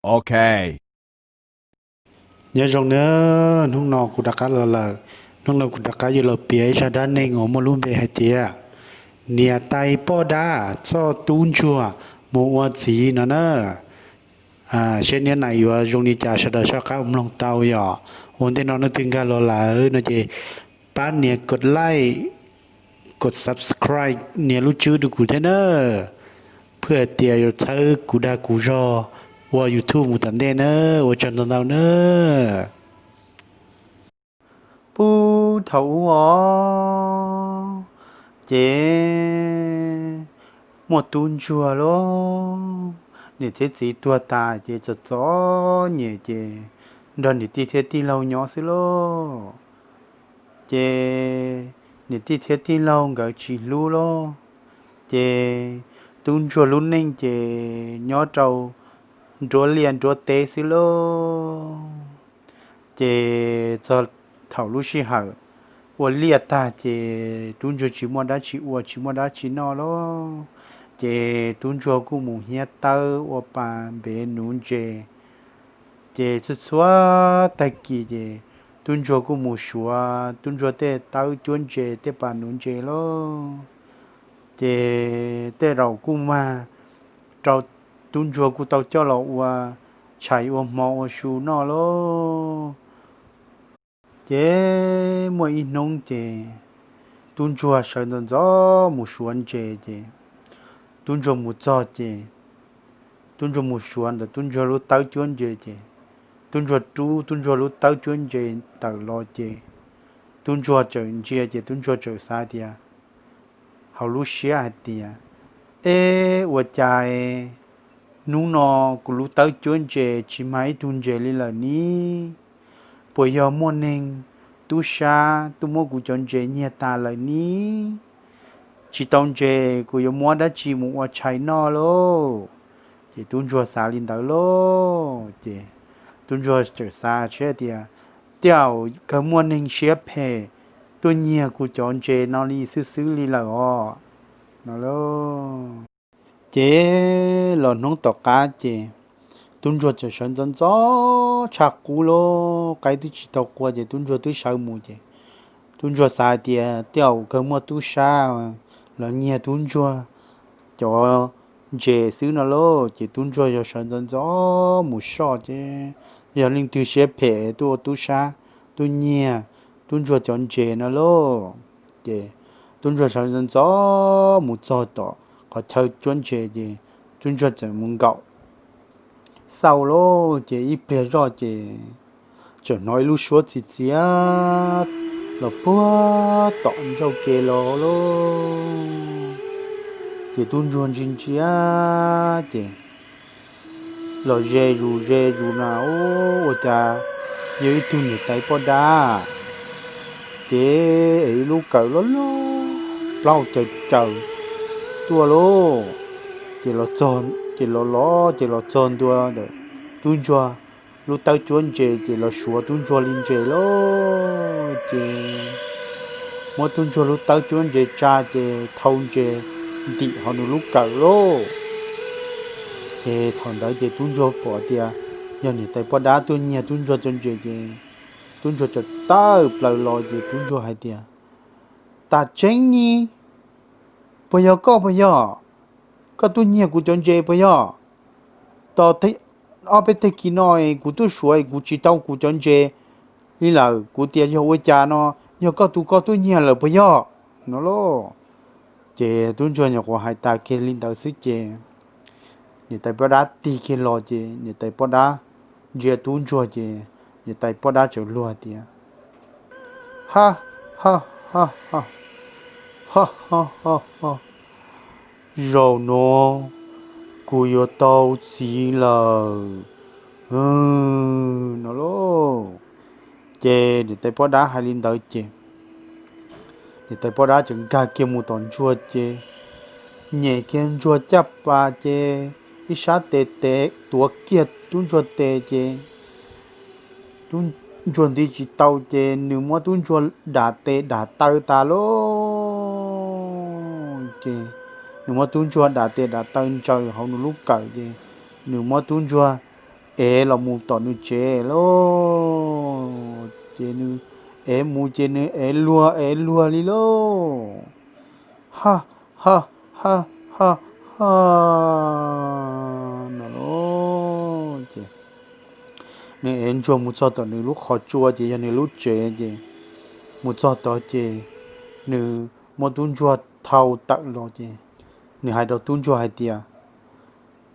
Ok. Nyob zoo nawb, hnub no kuv rov qab los lawm. Hnub no kuv rov qab yuav los piav ib zaj dab neeg uas muaj lub npe hais tias niam tais poj dab txoj tub ntsuag mus ua txiv no na. Seb niab nais yuav zoo li cas sawv daws soj qab mus mloog tau yom. Ua ntej no nej twg nkag los lawm no ces pab nias kos like, kos subscribe nias lub tswb rau kuv thiab na, phwj hais tias yuav txhawb kuv dag kuv zog ua YouTube mus tom ntej na. Ua tsaug ntau ntau na. Puag thaum ub os, ces muaj tub ntsuag lauj, niam thiab txiv tuag tas ces txom txom nyem ces nrog niam tij thiab tij laug nyob xwb lauj. Ces niam tij thiab tij laug nkawd tsis hlub lauj, ces tub ntsuag lub neej ces nyob rau nruab liaj nruab teb xwb lauj. Ces txog thaum lub sij hawm ua liaj tag ces tub ntsuag tsis muaj dab tsi ua tsis muaj dab tsi noj lauj, ces tub ntsuag kuj mus hiab tawb ua pa npev nuv ntses. Ces txhua txhua tag kis ces tub ntsuag kuj mus suav tub ntsuag tej tawb cuab ntses tej pa nuv ntses lauj. Ces tej zaum kuj mag rau tub ntsuag kuj tau coj los ua tshais ua hmo ua su noj lauj. Ces muaj ib hnub ces tub ntsuag sawv ntxov ntxov mus suav ntses ces tub ntsuag mus txog ces tub ntsuag mus suav ntawm tub ntsuag lub tawb cuab ntses ces tub ntsuag rub tub ntsuag lub tawb cuab ntses tawm los ces tub ntsuag txawm ntsia ces tub ntsuag txawm xav tias hauv lub siab hais tias, Eb, ua cas hnub no kuv lub tawb cuab ntses tsis mag ib tug ntses li lawm ni? Puas yog muaj neeg tub sab tuaj muab kuv cov ntses nyiag tas lawm ni? Tsis tau ntses kuv yuav muab dab tsi mus ua tshais noj lauj? Ces tub ntsuag xav li ntawd lauj. Ces tub ntsuag txawm xav seb tias, Tej zaum kawg muaj neeg siab phem tuaj nyiag kuv cov ntses no li xwb xwb li lawm os, no lauj. Ces los hnub tom qab ces tub ntsuag txawm sawv ntxov ntxov tshaj qub lauj, qaib twb tsis tau qua ces tub ntsuag twb sawv mus ces tub ntsuag xav hais tias tej zaum kawg muaj tub sab los nyiag tub ntsuag cov ntses xwb no lauj. Ces tub ntsuag yog sawv ntxov ntxov mus soj ces yog leej twg siab phem tuaj ua tub sab tuaj nyiag tub ntsuag cov ntses no lauj. Ces tub ntsuag sawv ntxov ntxov mus txog tom qhov chaw cuab ntses ces tub ntsuag txawm mus nkaum xauj lauj. Ces ib pliag zoj ces txawm hnov ib lub suab txiv txiav los puag tom ncauj ke los lauj. Ces tub ntsuag ntsia ntsia ces los ze zus ze zus na, ua cas yog ib tug niam tais poj dab, ces es ib lub kawm loj loj plaub caws caws tuaj lauj. Ces los txog, ces los los ces los txog ntua ntawm tub ntsuag lub tawb cuab ntses ces los suav tub ntsuag li ntses lauj. Ces muab tub ntsuag lub tawb cuab ntses tsa ces thau ntses ntim hauv nws lub kawm lauj. Ces thaum ntawd ces tub ntsuag pom tias yog niam tais poj dab tuaj nyiag tub ntsuag cov ntses ces tub ntsuag txawm tawm plaws los ces tub ntsuag hais tias, Tas tseeb ni, puas yog koj puas yog? Koj tuaj nyiag kuv cov ntses puas yog? Tos ob peb tag kis no kuv tuaj suav kuv tsis tau kuv cov ntses li lawm, kuv tias yog ua cas no, yog koj tus koj tuaj nyiag lawm puas yog? No lauj. Ces tub ntsuag nyuam qhuav hais tas kiag li ntawd xwb ces niam tais poj dab tig kiag los ces niam tais poj dab ntsia tub ntsuag ces niam tais poj dab txawm luag tias, Ha ha ha ha ha ha ha, zaum no kuv yuav tau txiv lawm, no lauj. Ces niam tais poj dab hais li ntawd ces niam tais poj dab txawm nkag kiag mus tom ntsuag ces nyem kiag ntsuag caj pas ces ib sab tes tes tuav kiag tub ntsuag tes ces tub ntsuag nti tsis tau ces nws muab tub ntsuag dam tes dam taw tas lauj. Ces nws muab tub ntsuag dam tes dam taw ntsaws hauv nws lub kawm ces nws muab tub ntsuag ev los mus tom nws tsev lauj. Ces nws ev mus ces nws ev luag ev luag li lauj. Ha, ha, ha, ha, ha no lauj. Ces nws ev ntsuag mus txog tom nws lub qhov tsua ces yog nws lub tsev ces mus txog tod ces nws muab tub ntsuag thau tawm los ces nws hais rau tub ntsuag hais tias,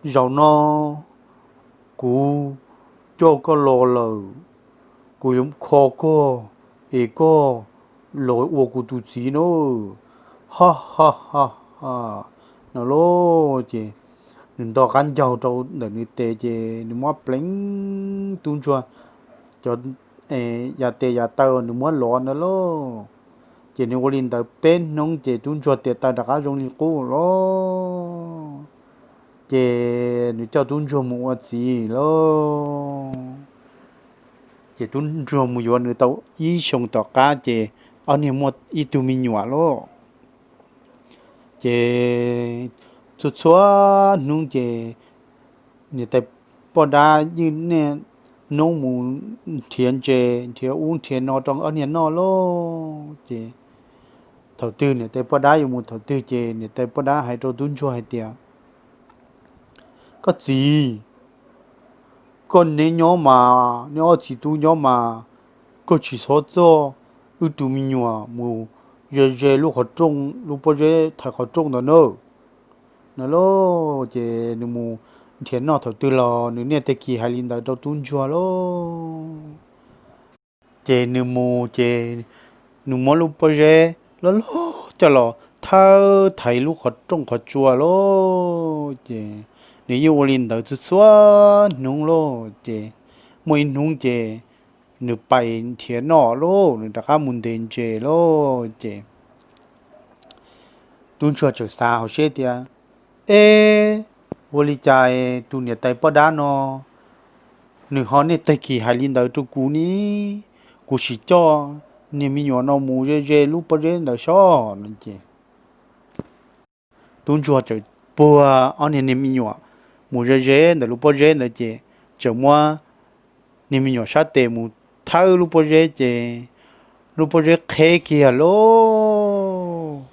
zaum no kuv coj koj los lawm, kuv yuav kho koj es koj los ua kuv tus txiv na. Ha ha ha ha no lauj. Ces nws nto qab ncaug rau ntawm nws tes ces nws muab pleev tub ntsuag cov yav tes yav taw nws muab lov ntawd lauj. Ces nws ua li ntawd peb hnub ces tub ntsuag tes taw rov qab zoo li qub lauj. Ces nws coj tub ntsuag mus ua txiv lauj. Ces tub ntsuag mus yuav nws tau ib xyoos tom qab ces ob niag muaj ib tug me nyuam lauj. Ces txhua txhua hnub ces niam tais poj dab yeej niaj hnub mus nrhiav ntses nrhiav ub nrhiav no rau ob niag noj lauj. Ces thaum twg niam tais poj dab yuav mus thaum twg ces niam tais poj dab hais rau tub ntsuag hais tias, koj txiv, koj neb nyob mas, neb ob txiv tub nyob mas, koj tsis txhob coj wb tus me nyuam mus ze ze lub qhov rooj, lub pob zeb thaiv qhov rooj ntawd na no lauj. Ces nws mus nrhiav noj thaum twg los nws niaj tag kis hais li ntawd rau tub ntsuag lauj. Ces nws mus ces nws muab lub pob zeb loj loj coj los thawb thaiv lub qhov rooj qhov tsua lauj. Ces nws yeej ua li ntawd txhua txhua hnub lauj. Ces muaj ib hnub ces nws pais nrhiav noj lauj, nws rov qab mus ntes ntses lauj. Ces tub ntsuag txawm xav hauv siab tias, eb, ua li cas tus niam tais poj dab no nws ho niaj tag kis hais li ntawd rau kuv ne? Kuv sim coj niag me nyuam no mus ze ze lub pob zeb ntawd soj no ces tub ntsuag txawm puag ob niag niag me nyuam mus ze ze ntawm lub pob zeb ntawd ces txawm muab niag me nyuam sab tes mus thawb lub pob zeb ces lub pob zeb qheb kiag lauj.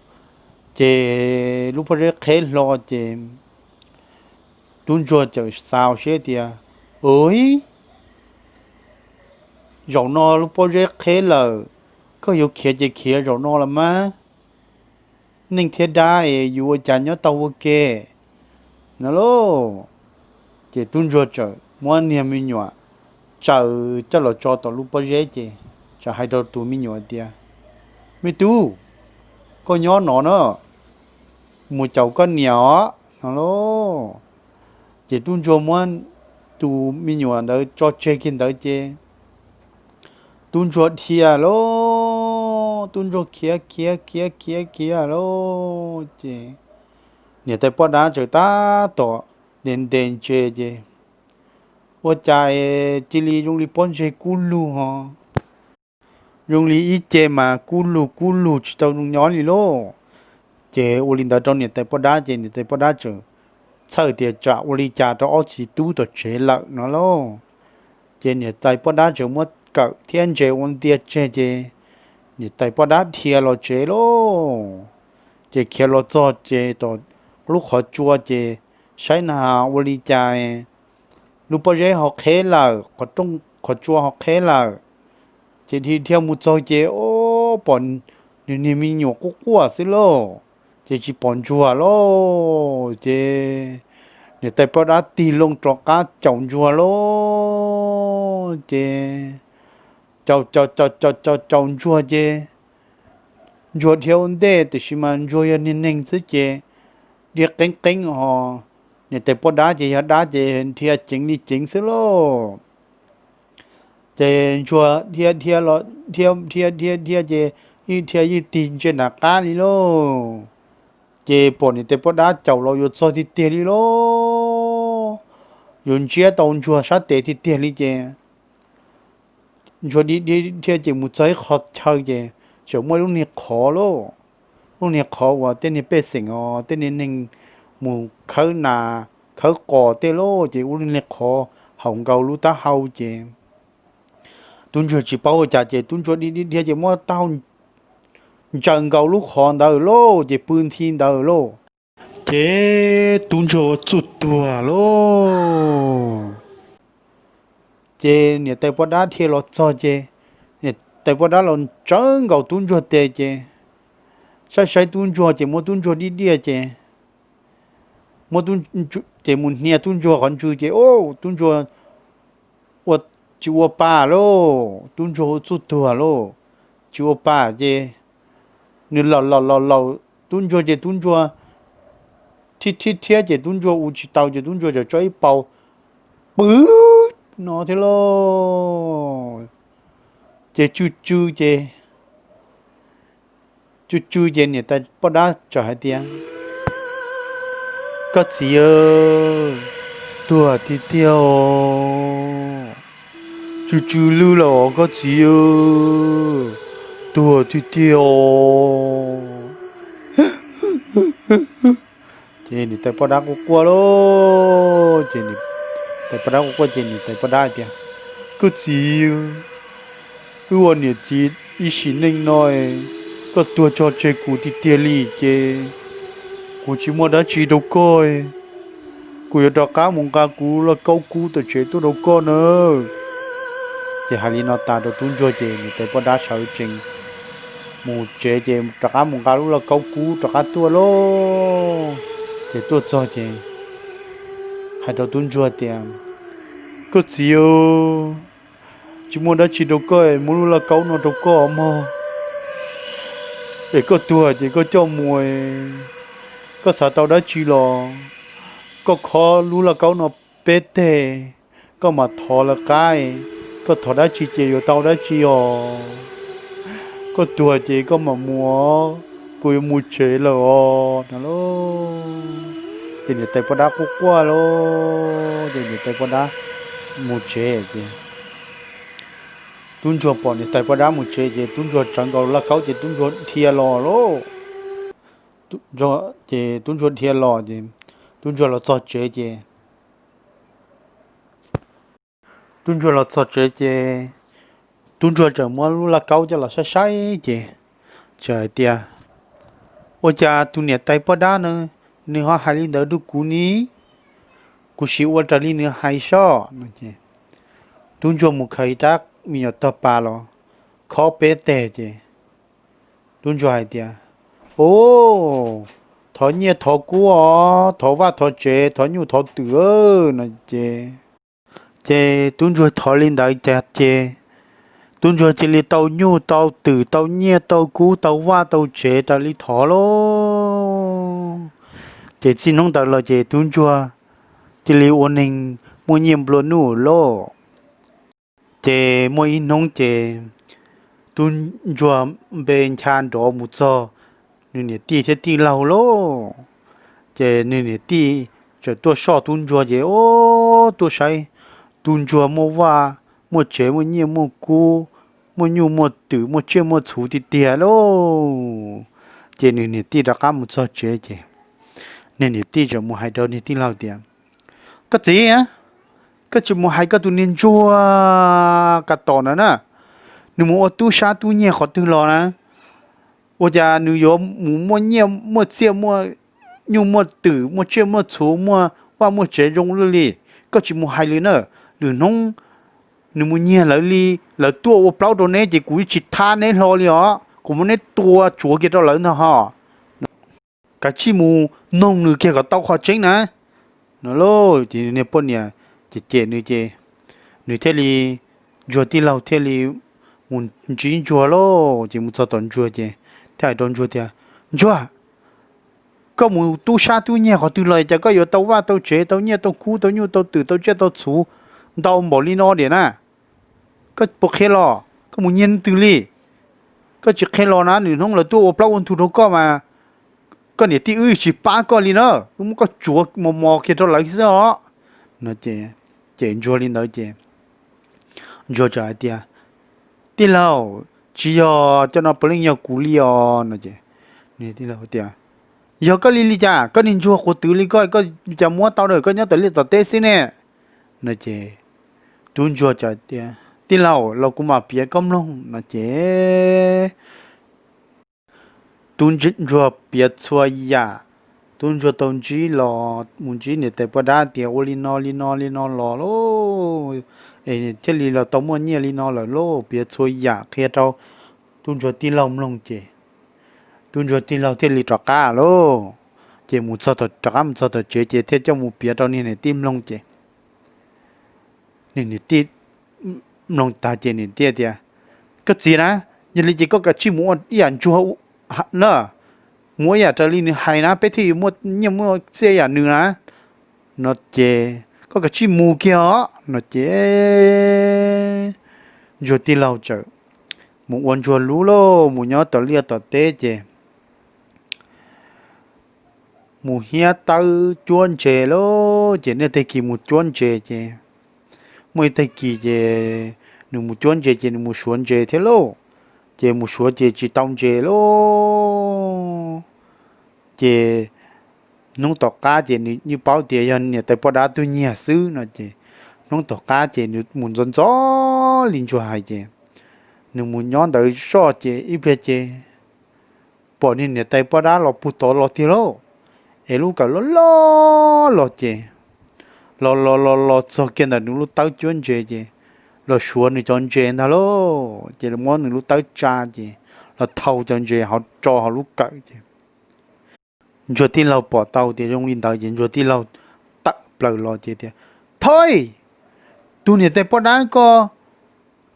Ces lub pob zeb qheb hlo ces tub ntsuag txawm xav siab tias, ub, zaum no lub pob zeb qheb lawm, koj yuav khiav ces khiav zaum no los mas, neeg thiab dab es yus ua cas nyob tau ua ke no lauj. Ces tub ntsuag txawm muab niag me nyuam tsaws coj los tso tom lub pob zeb ces txawm hais rau tus me nyuam tias, me tub, koj nyob no na, mus caum koj niam os no lauj. Ces tub ntsuag muab tus me nyuam ntawd tso tseg kiag ntawd ces tub ntsuag dhia lauj, tub ntsuag khiav khiav khiav khiav khiav lauj. Ces niam tais poj dab txawm tab tom ntes ntes ntses ces ua cas cia li zoo li pob ntseg kub lug ho, zoo li ib ce mas kub lug kub lug tsis tau zoo nyob li lauj. Ces ua li ntawd rau niam tais poj dab ces niam tais poj dab txawm txhawj tias tsam ua li cas rau ob txiv tub tom tsev lawm no lauj. Ces niam tais poj dab txawm muab kawm thiab ntses ua ntia tseg ces niam tais poj dab dhia los tsev lauj. Ces khiav los txog ces tom lub qhov tsua ces saib na ua li cas lub pob zeb ho qheb lawm, qhov tsua ho qheb lawm. Ces dhia dhia mus txog ces o, pom nws niag me nyuam quaj quaj xwb lauj. Ces tsis pom ntsuag lauj. Ces niam tais poj dab tig loo rov qab caum ntsuag lauj. Ces caum caum caum caum caum ntsuag ces ntsuag dhia ua ntej tiam sis mas ntsuag yog niag neeg xwb ces dhia qeeb qeeb ho, niam tais poj dab ces yog dab ces dhia ceev li ceev xwb lauj. Ces ntsuag dhia dhia los dhia dhia dhia dhia ces ib dhia ib tig ntsia nram qab li lauj. Ces pom niam tais poj dab caum los yuav txog tiag tiag li lauj, yuav ntsiab tau ntsuag sab tes tiag tiag li ces ntsuag dhia dhia ces mus txog ib qho chaw ces txawm muaj lub niag qhov lauj, lub niag qhov uas tej niag pej xeem os tej niag neeg mus khawb nas khawb qos tej lauj. Ces ua lub niag qhov haum nkaus lub taub hau ces tub ntsuag tsis paub ua cas ces tub ntsuag dhia dhia dhia ces muab taub hau ntsaws nkaus lub qhov ntawd lauj, ces pw nthi ntawd lauj. Ces tub ntsuag txuj tuag lauj. Ces niam tais poj dab dhia los txog ces niam tais poj dab los tsawv nkaus tub ntsuag tes ces saib saib tub ntsuag ces muab tub ntsuag dhia dhia ces muab, ces mus hnia tub ntsuag qhov ntswg ces tub ntsuag ua, tsis ua pa lauj, tub ntsuag ua txuj tuag lauj, tsis ua pa ces nws laum laum laum laum tub ntsuag ces tub ntsuag thiab thiab thiab ces tub ntsuag ua tsis tau ces tub ntsuag txawm tso ib paus pw no thiab lauj. Ces tsw tsw ces tsw tsw ces niam tais poj dab txawm hais tias, koj txiv, tuag tiag tiag os, tsw tsw lwj lawm os koj txiv, tuag tiag tiag os. Ces niam tais poj dab quaj quaj lauj, ces niam tais poj dab quaj quaj ces niam tais poj dab hais tias, koj txiv, wb ua niam txiv ib sim neej no, koj tuag tso tseg kuv tiag tiag li ces kuv tsis muaj dab tsi rau koj, kuv yuav rov qab mus nqa kuv lub lauj kaub kub tom tsev tuaj rau koj nawb. Ces hais li no tas rau tub ntsuag ces niam tais poj dab sawv tsees mus tsev ces rov qab mus nqa lub lauj kaub kub rov qab tuaj lauj. Ces tuaj txog ces hais rau tub ntsuag tias, koj txiv, tsis muaj dab tsi rau koj, muab lub lauj kaub no rau koj mog, es koj tuag ces koj coj mus, koj xav tau dab tsi los koj khob lub lauj kaub no peb teg, koj mam thov lawv qab, koj thov dab tsi ces yuav tau dab tsi os. Koj tuag ces koj mam mus, kuv yuav mus tsev lawm os no lauj. Ces niam tais poj dab quaj quaj lauj, ces niam tais poj dab mus tsev ces tub ntsuag pom niam tais poj dab mus tsev ces tub ntsuag tsawv nkaus lauj kaub ces tub ntsuag dhia los lauj. Ces tub ntsuag dhia los ces tub ntsuag los txog tsev ces tub ntsuag los txog tsev ces tub ntsuag txawm muab lub lauj kaub coj los saib saib ces txawm hais tias, ua cas tus niam tais poj dab no nws ho hais li ntawd rau kuv ni? Kuv sim ua raws li nws hais soj no ces tub ntsuag mus khaws rab me nyuam tog pas los khob peb teg ces tub ntsuag hais tias, o, thov nyiaj thov kub os, thov vaj thov tsev, thov nyuj thov twm no ces, ces tub ntsuag thov li ntawd ces tub ntsuag cia li tau nyuj tau twm tau nyiaj tau kub tau vaj tau tsev raws li thov lauj. Ces txij hnub ntawd los ces tub ntsuag cia li ua neeg muaj nyiaj nplua nuj lauj. Ces muaj ib hnub ces tub ntsuag npe ncha nrov mus txog nws niam tij thiab tij laug lauj. Ces nws niam tij txawm tuaj soj tub ntsuag ces, o, tuaj saib tub ntsuag muaj vaj muaj tsev muaj nyiaj muaj kub, muaj nyuj muaj twm muaj tsiaj muaj txhuv tiag tiag lauj. Ces nws niam tij rov qab mus txog tsev ces nws niam tij txawm mus hais rau nws tij laug tias, koj txiv, koj tsis mus hais koj tus niag ntsuag Kav Tom ntawd na, nws mus ua tub sab tub nyiag qhov twg los na? Ua cas nws yuav mus muaj nyiaj muaj txiaj muaj nyuj muaj twm muaj tsiaj muaj txhuv muaj vaj muaj tsev zoo luaj li? Koj tsis mus hais li na, lwm hnub nws mus nyiag lawv li, lawv tuaj ua plaub rau neb ces kuv tsis thab neb hlo li os, kuv muab neb tua tsuav kiag rau lawv ntag ho. Kav tsij mus noog nws kiag kom tau qhov tseeb na. No lauj, ces niag poj niam cem cem nws ces nws thiaj li, ntsuag tij laug thiaj li mus ntsib ntsuag lauj. Ces mus txog tom ntsuag ces thiaj hais rau ntsuag tias, ntsuag, koj mus tub sab tub nyiag qhov twg los cas koj yuav tau vaj tau tsev tau nyiaj tau kub tau nyuj tau twm tau tsiaj tau txhuv ntau npaum li no diam na? Koj puas qhia los koj mus nyiag leej twg li? Koj tsis qhia los na, lwm hnub lawv tuaj ua plaub ua ntug rau koj mas koj niam tij wb tsis pab koj li na, wb muab koj tsuav mos mos kiag rau lawv xwb os. No ces, ces ntsuag li ntawd ces ntsuag txawm hais tias, tij laug, tsis yog cov no puav leej yog kuv li os. No ces nws tij laug tias, yog koj li li cas? Koj niag ntsuag quav twv li koj, koj cas muab tau na, koj nyob tom liaj tom teb xwb ne. No ces Tub ntsuag txawm tias, Tij laug, los kuv mam piav koj mloog, no ces tub ntsuag piav txhua yam. Tub ntsuag tau ntsib los mus ntsib niam tais poj dab tias ua li no li no li no los lauj, es thiaj li los tau muaj nyiaj li no lawm lauj, piav txhua yam qhia rau tub ntsuag tij laug mloog ces tub ntsuag tij laug thiaj li rov qab lauj. Ces mus txog, rov qab mus txog tom tsev ces thiaj coj mus piav rau niag niam tij mloog ces niag niam tij mloog tag ces niam tij tias, Koj txiv na, yog li ces koj kav tsij mus ua ib yam ntsuag na, mus ua ib yam raws li nws hais na, peb thiaj yuav muaj nyiaj muaj txiaj yam nws na. No ces koj kav tsij mus kiag os, no ces ntsuag tij laug txawm mus ua ntsuag lub lauj, mus nyob tom liaj tom teb ces mus hiab tawb cuab ntses lauj. Ces niaj tag kis mus cuab ntses ces muaj ib tag kis ces nws mus cuab ntses ces nws mus suav ntses thiab lauj. Ces mus suav ces tsis tau ntses lauj. Ces hnub tom qab ces nws yeej paub tias yog niam tais poj dab tug nyiag xwb no ces hnub tom qab ces nws mus ntxov ntxov li ntsuag hais ces nws mus nyob ntawd zoj ces ib pliag ces pom niag niam tais poj dab los puag tod los tiag lauj. Es lub kawm loj loj los ces los los los los txog kiag ntawm nws lub tawb cuab ntses ces los suav nws cov ntses ntag lauj. Ces muab nws lub tawb tsa ces los thau cov ntses hauv tso hauv lub kawm ces ntsuag tij laug pom tau tias zoo li ntawd ces ntsuag tij laug tawm plaws los ces tias, Thov, tus niam tais poj dab ko,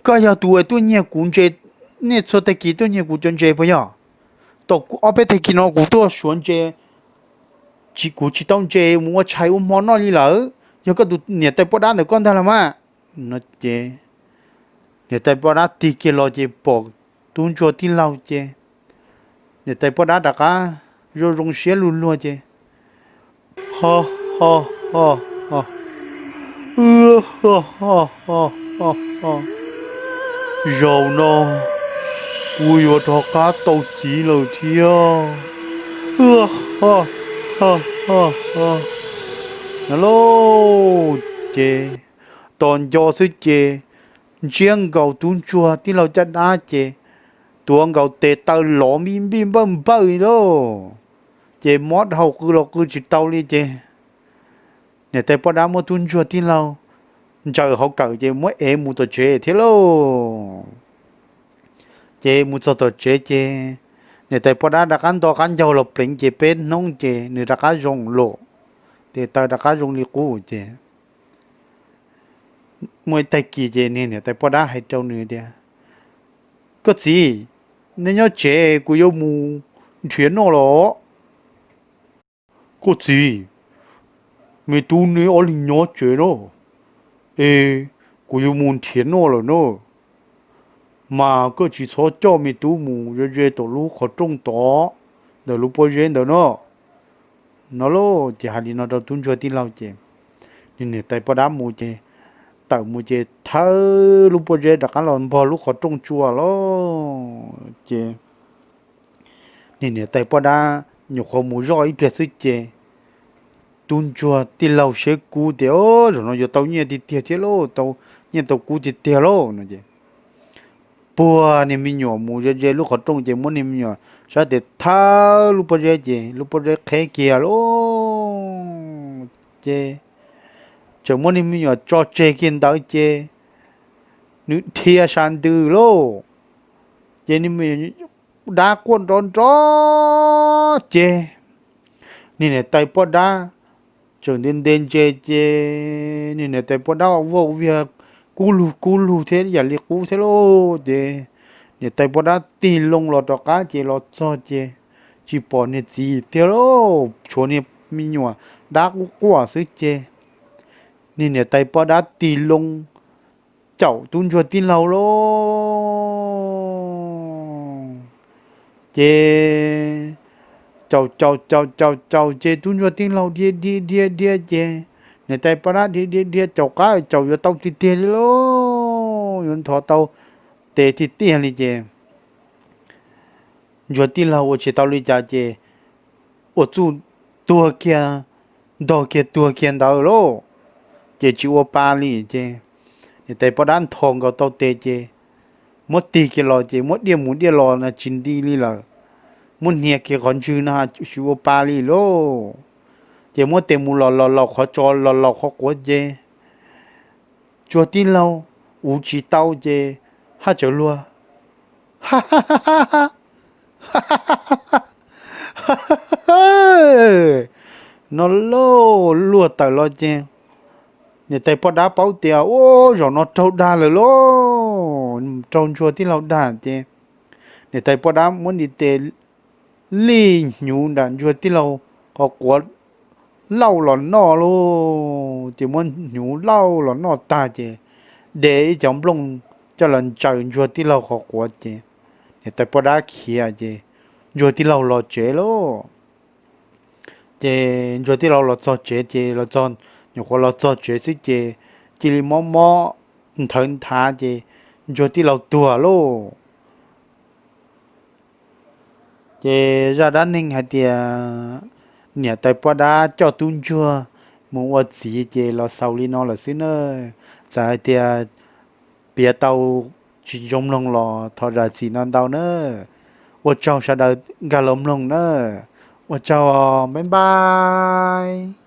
koj yog tus uas tuaj nyiag kuv ntses, niaj txhua tag kis tuaj nyiag kuv cov ntses puas yog? Tau ob peb tag kis no kuv tuaj suav ntses, kuv tsis tau ntses mus ua tshais ua hmo noj li lawm, yog koj tus niam tais poj dab ntawm koj ntag los mas. No ces niam tais poj dab tig kiag los ces pom tub ntsuag tij laug ces niam tais poj dab rov qab zoo zoo siab lug luag ces ho ho ho ho, zaum no kuv yuav rov qab tau txiv lawm thiab. No lauj, ces tos nco xwb ces ntsiab nkaus tub ntsuag tij laug caj dab ces tuav nkaus tes taw lov npij npij npawj npawj lauj. Ces mob dhau qw los qw tsis tau li ces niam tais poj dab muab tub ntsuag tij laug ntsaws hauv kawm ces muab ev mus tom tsev thiab lauj. Ces mus txog tom tsev ces niam tais poj dab rov qab nto qab ncaug los pleev ces peb hnub ces nws rov qab zoo lawm, tes taw rov qab zoo li qub ces muaj ib tag kis ces niag niam tais poj dab hais rau nws tias, Koj txiv, nej nyob tsev, kuv yuav mus nrhiav noj los. Koj txiv, me tub neb ob leeg nyob tsev na, es kuv yuav mus nrhiav noj lawm na, mas koj tsis txhob coj me tub mus ze ze tom lub qhov rooj tod ntawm lub pob zeb ntawd no. No lauj, ces hais li no rau tub ntsuag tij laug ces niag niam tais poj dab mus ces tawm mus ces thawb lub pob zeb rov qab los npog lub qhov rooj tsua lauj. Ces niag niam tais poj dab nyuam qhuav mus zoj ib pliag xwb ces tub ntsuag tij laug seb kub tias, Zaum no yuav tau nyiaj tiag tiag thiab lauj, tau nyiaj tau kub tiag tiag lauj, no es puag niag me nyuam mus ze ze lub qhov rooj ces muab niag me nyuam sab tes thawb lub pob zeb ces lub pob zeb qheb kiag lauj. Ces tseem muab niag me nyuam tso tseg kiag ntawd ces nws dhia sab ntws lauj. Ces niag me nyuam dab quaj nrov nrov ces niag niam tais poj dab tseem nte nte ntses ces niag niam tais poj dab vauj viag kub lug kub lug thiab yam li qub thiab lauj. Ces niam tais poj dab tig loo los rov qab ces los txog ces tsis pom niag txiv tiag lauj, tshuav niag me nyuam dab quaj quaj xwb ces niag niam tais poj dab tig loo caum tub ntsuag tij laug lauj. Ces caum caum caum caum caum ces tub ntsuag tij laug dhia dhia dhia dhia ces niam tais poj dab dhia dhia dhia caum qab caum yuav tau tiag tiag li lauj, yuav nthov tau tes tiag tiag li ces ntsuag tij laug ua tsis tau li cas ces ua txuj tuag kiag, ntog kiag tuag kiag ntawd lauj. Ces tsis ua pa li ces Niam tais poj dab ntho nkaus tau tes ces muab tig kiag los ces muab diaj mus diaj los no tsis nti li lawm, muab hnia kiag qhov ntswg no tsis ua pa li lauj. Ces muab tes mus los los laus qhov tso los laus qhov quav ces ntsuag tij laug uv tsis tau ces haj tsawv luag no lauj. Luag tawm los ces niam tais poj dab paub tias ua zaum no raug dag lawm lauj, raug ntsuag tij laug dag ces niam tais poj dab muab ntiv tes lij hnyuv nram ntsuag tij laug qhov quav lauj los noj lauj. Ces muab hnyuv lauj los noj tag ces de ib cov nplooj coj los ntsaws ntsuag tij laug qhov quav ces niam tais poj dab khiav ces ntsuag tij laug los tsev lauj. Ces ntsuag tij laug los txog tsev ces los txog, nyuam qhuav los txog tsev xwb ces cia li mob mob nthawv nthav ces ntsuag tij laug tuag lauj. Ces zaj dab neeg hais tias niam tais poj dab coj tub ntsuag mus ua txiv ces los xaus li no lawm xwb na. Txawm hais tias piav tau tsis zoo mloog los thov zam txim ntau ntau na. Ua tsaug sawv daws nkag los mloog na. Ua tsaug, bye bye.